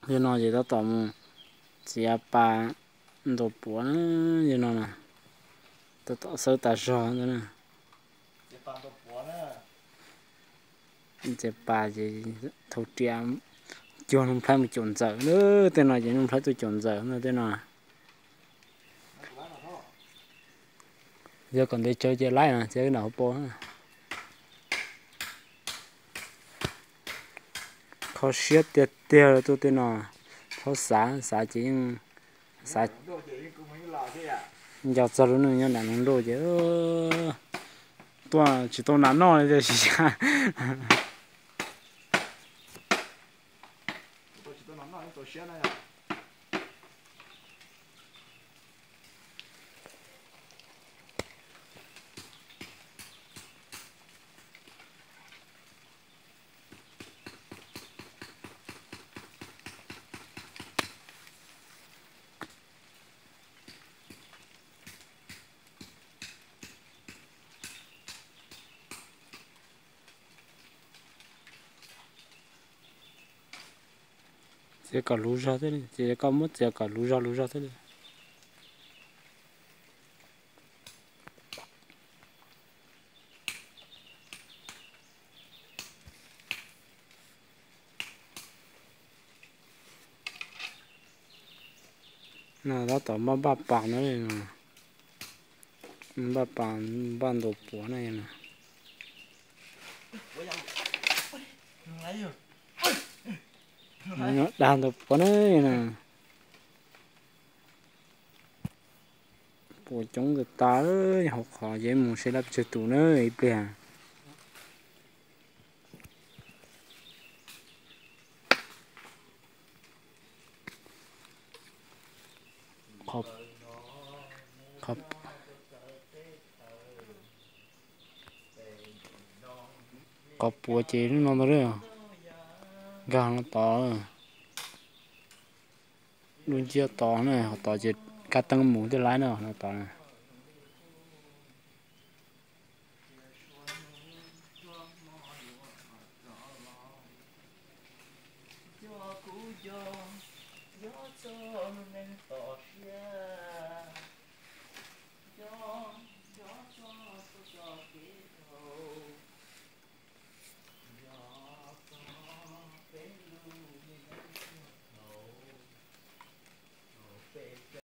Yog no ces tab tom mus txiav pas ntaus puav na, yog no na, tab tom xawb tas zog ntawd na. Txiav pas ces thauj riam cuag Nuj Nplhaib mus caum ntxawm na, tej no ces Nuj Nplhaib tuaj caum ntxawm na tej no. Yog kom ntev tsawv ces laib no txiav nram hauv paus. Kho siab tiag tiag tuaj tej no, txhob xav, xav ces yeej xav nco txog lub neej nyob nram nroog ces tuaj tsis tau nas noj li tiag. Txiav kom luv zog thiab li, ces koj muab txiav kom luv zog luv zog thiab li. No tab tom npaj npaj pas no, npaj pas, npaj ntaus puav na. Dag ntaus puav na. Puav coob tas tas, hauv qhov ces mus seb lab tsawg tus na ib pliag. Qhov puav ces lub no ntag, nkag no tod, lub nciab tod na, ho tod ces kab teeb mus thiaj laib na, no tod na.